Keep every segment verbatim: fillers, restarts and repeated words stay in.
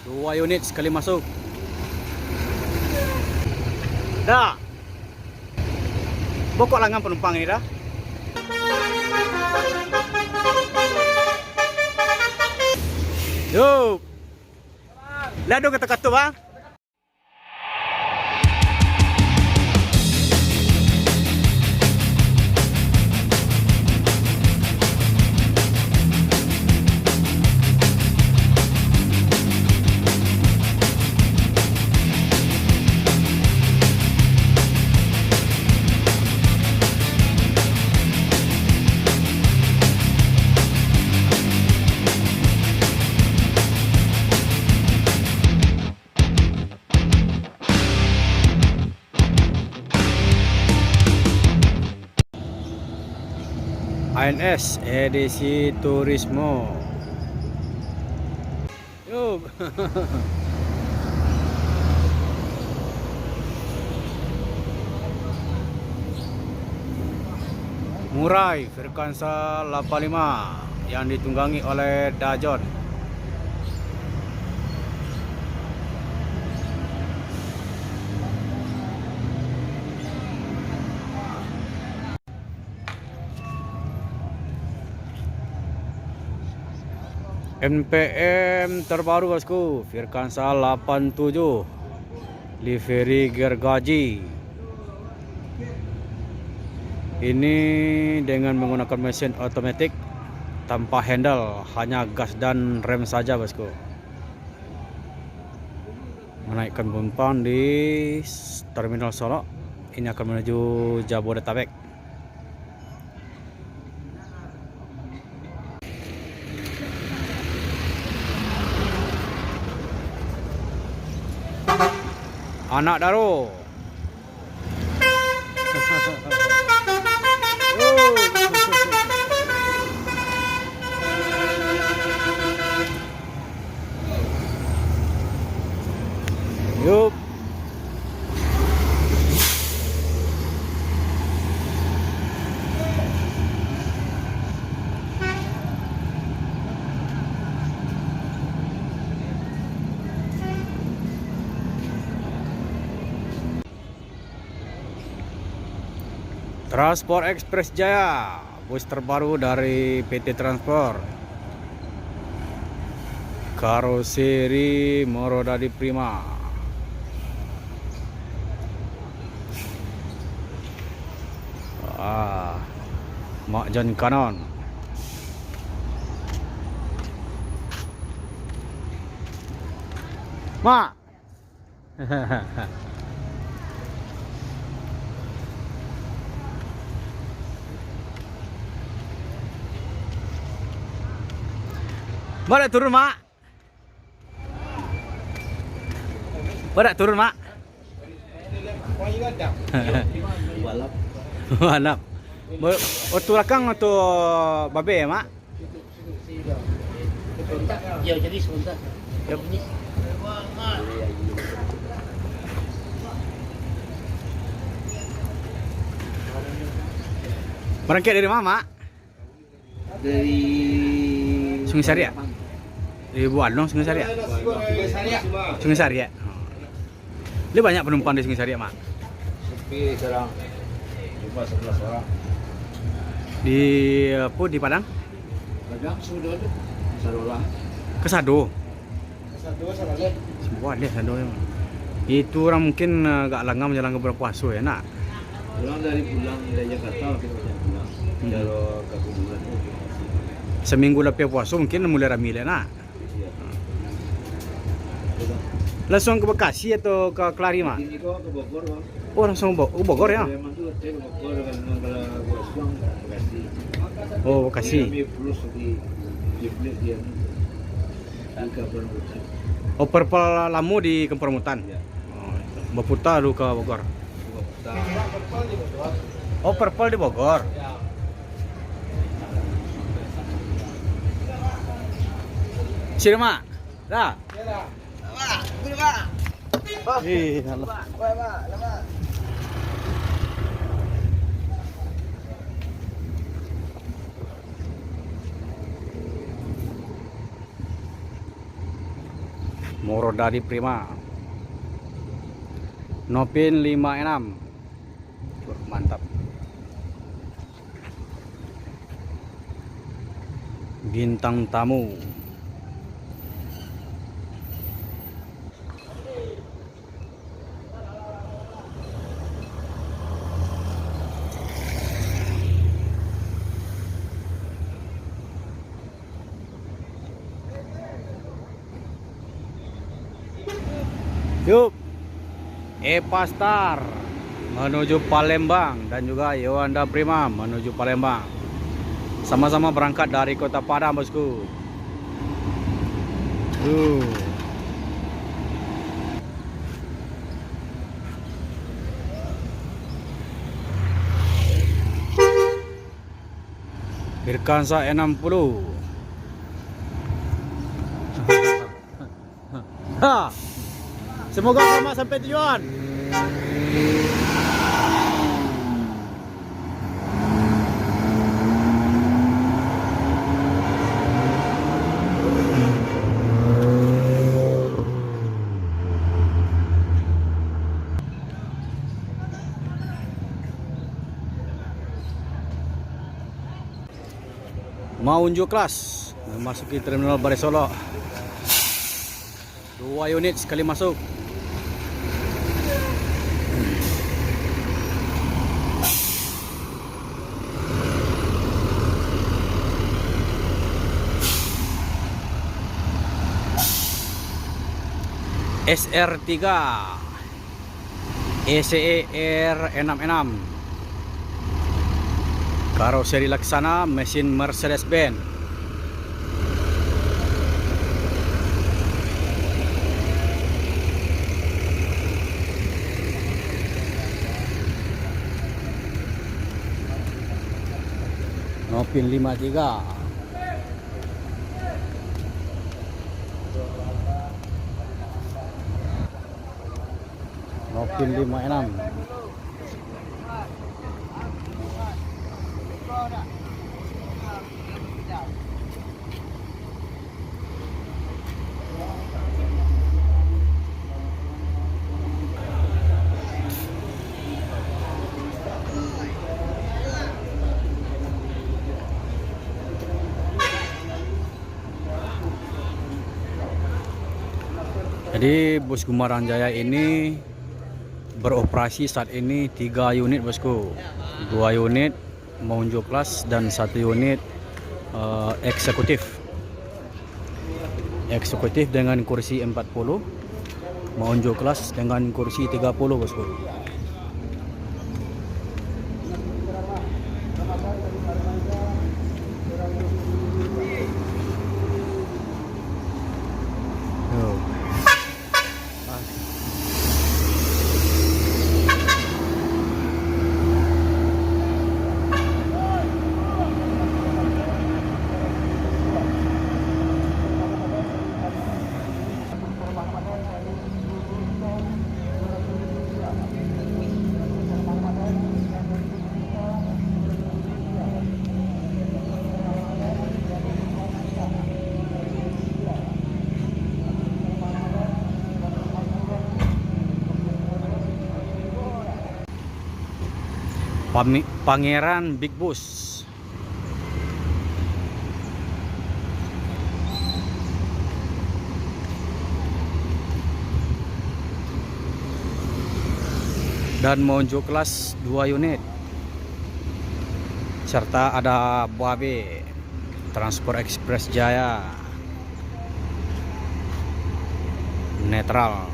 Dua unit sakali masuk. Dah. Bokok langang panumpang ni dah. Yo. Lah ado kato-kato, bang. A N S edisi Turismo. Yo. Murai, Frekuensa lapan lima yang ditunggangi oleh Dajon. M P M terbaru, bosku, Frekuensa lapan tujuh, livery gergaji. Ini dengan menggunakan mesin otomatik tanpa handle, hanya gas dan rem saja, bosku. Menaikkan penumpang di s-, Terminal Solok. Ini akan menuju Jabodetabek. Anak Daro. Yup. Transport Express Jaya, bus terbaru dari P T Transport. Karoseri Morodadi Prima. Ah, Mak John Kanon. Mak. Mak, dak turun, Mak? Mak, dak turun, Mak? Balap. Balap. Mo-, oto lakang oto babe, Mak? Yo, jadi sebentar. Yap. Barangkek dari ma, Mak? Dari Sungai Sariak? Dari Bualong, Sungai Sariak? Sungai Sariak. Sungai Sariak. Oh. Lai banyak panumpang di Sungai Sariak, Mak? Sepi sekarang. Cuma sebelas orang. Di, apo, di Padang? Padang sudah tu. Sarolah. Ka Sado? Ka Sado, Sarolah. Sarolah, Sado, yo. Itu urang mungkin, eh, agak langang manjalankan bulan puaso, yo, nak? Urang dari pulang dari Jakarta, mungkin banyak pulang. Hmm. Kalau ka kuburan tu. Saminggu lapiah puaso mungkin mulai rami lai, nak? Langsuang ka Bekasi atau ka Kelari, Mak? Ini ko ka Bogor, Bang. Oh, langsuang Bo-, oh, Bogor, yo? Preman tu hotel Bogor, kan, kalau Bogor, Bekasi. Oh, Bekasi. Ini kami plus di, di plus dia, di Kemperomutan. Oh, Purple lamo di Kemperomutan? Yo. Oh, baputa dulu ka Bogor. Baputa. Oh, Purple di Bogor. Yo. Sini, Mak. Dah. Eh, alah. Murah dari Prima. Nopin lima enam. Wah, mantap. Bintang tamu. Yup. Eva Star menuju Palembang dan juga Yowanda Prima menuju Palembang. Sama-sama berangkat dari Kota Padang, bosku. Tuh. Firkansa enam puluh. Ha. Semoga selamat sampai tujuan. Maunjuk Class memasuki Terminal Balai Solok. Dua unit sekali masuk. S R tiga. S E R enam enam. Karoseri Laksana, mesin Mercedes-Benz. Nopin lima tiga. Nopin lima enam. Jadi, bus Gumarang Jaya ini beroperasi saat ini tiga unit, bosku. Dua unit Maunjuk Class dan satu unit, eh, eksekutif. Eksekutif dengan kursi empat puluh, Maunjuk Class dengan kursi tiga puluh, bosku. Yo. Pami-, Pangeran Big Boss. Dan Maunjuk Class dua unit. Serta ada Babe. Transport Express Jaya. Netral.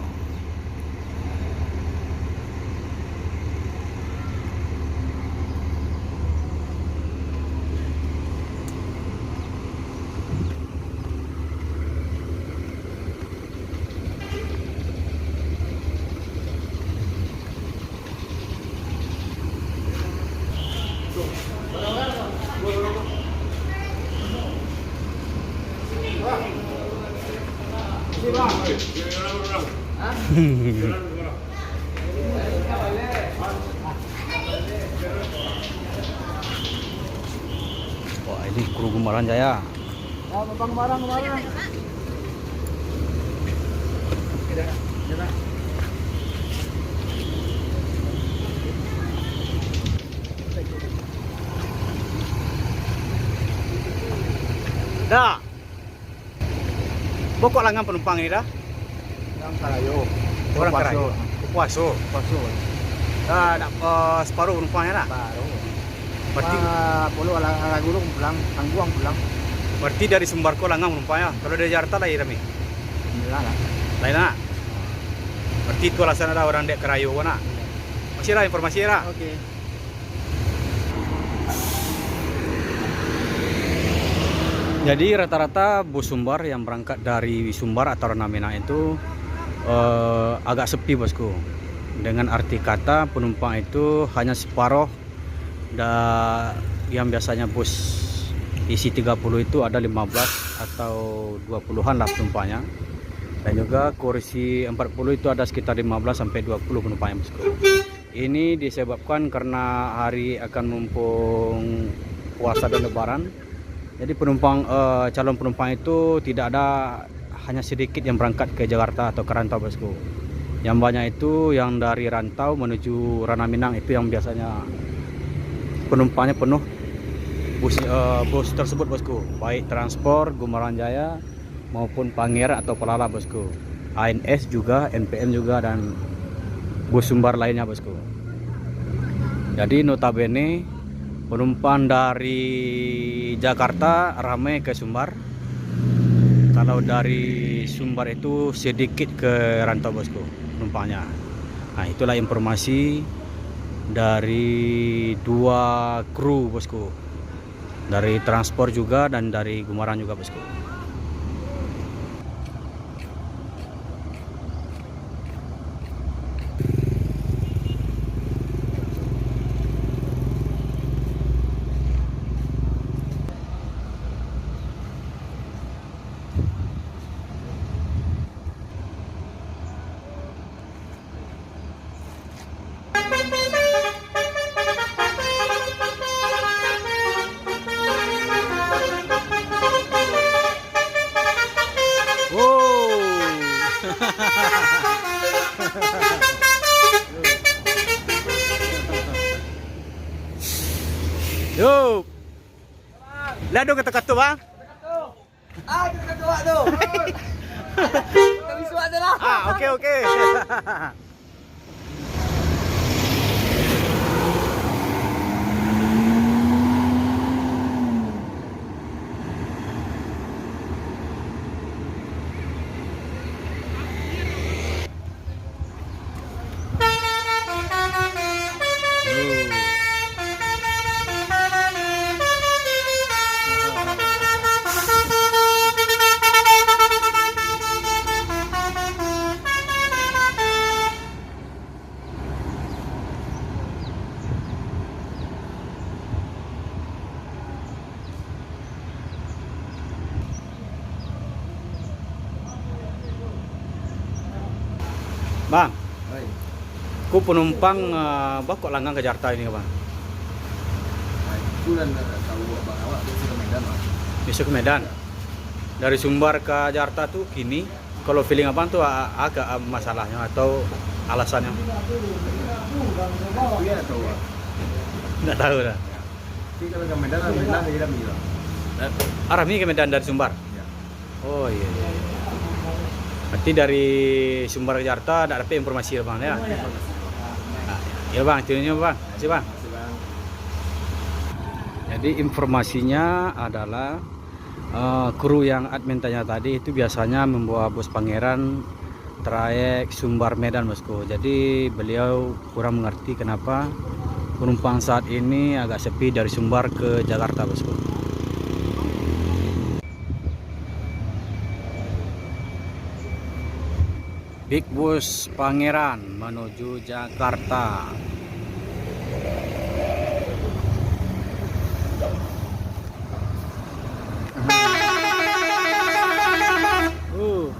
Wah, ini kru Gumarang Jaya. Ya, Bang Gumarang, Gumarang. Baa kok langang panumpang ko dah? Urang karajo. Urang karajo. Puaso. Puaso. Puaso. Dah, dah, eh, saparuah panumpangnya dah? Saparuah. Berarti ah, pulo ala-, ala gurung pulang, tangguang pulang. Berarti dari Sumbar ko langang panumpangnya. Kalau dari Jakarta lai rami? Lain lah. Lain lah. Berarti itu alasan ado urang dek karajo ko nah. Iya. Masih lah informasi lah. Oke. Jadi, rata-rata bus Sumbar yang berangkat dari Sumbar atau Ranah Minang itu, eh, agak sepi, Bosku. Dengan arti kata, penumpang itu hanya separuh da-, yang biasanya bus isi tiga puluh itu ada lima belas atau dua puluhan lah penumpangnya. Dan juga kursi empat puluh itu ada sekitar lima belas sampai dua puluh penumpangnya, Bosku. Ini disebabkan karena hari akan mumpung puasa dan Lebaran. Jadi penumpang, eh, calon penumpang itu tidak ada, hanya sedikit yang berangkat ke Jakarta atau ke rantau, Bosku. Yang banyak itu yang dari rantau menuju Ranah Minang, itu yang biasanya penumpangnya penuh bus, eh, bus tersebut, Bosku. Baik Transport, Gumarang Jaya, maupun Pangeran atau Palala, Bosku. A N S juga, N P M juga, dan bus Sumbar lainnya, Bosku. Jadi, notabene, penumpang dari Jakarta ramai ke Sumbar. Kalau dari Sumbar itu sedikit ke rantau, Bosku, penumpangnya. Nah, itulah informasi dari dua kru, Bosku. Dari Transport juga dan dari Gumarang juga, Bosku. Yo. Lah, ado kato-kato, Bang? Ah, kita ketua tu. Kita bisuak tu lah. Ah, oke, oke. Bang, oi, ko panumpang, eh, baa kok langang ka Jakarta ko, Bang? Nah, itu lah ndak tahu, Bang. Awak biaso ka Medan, Bang. Biaso ka Medan? Dari Sumbar ka Jakarta tu kini, kalau feeling abang tu, a-, a-, agak, a, masalahnyo atau alasannyo? Itu ya tahu, Bang. Ndak tahu dah. Tapi kalau ka Medan, alhamdulillah, saya kira rami, Bang. Eh, ah, rami ka Medan dari Sumbar? Ya. Oh, iya, iya, iya. Berarti dari Sumbar ka Jakarta ndak dapek informasi, Bang, ya? Ndak dapek informasi, Bang. Ah, iya, Bang, itu nyo, Bang. Makasih, Bang. Makasih, Bang. Jadi, informasinya adalah, eh, kru yang admin tanya tadi itu biasanya membawa bus Pangeran trayek Sumbar Medan, Bosku. Jadi, beliau kurang mengerti kenapa penumpang saat ini agak sepi dari Sumbar ke Jakarta, Bosku. Big Bus Pangeran menuju Jakarta. Uh.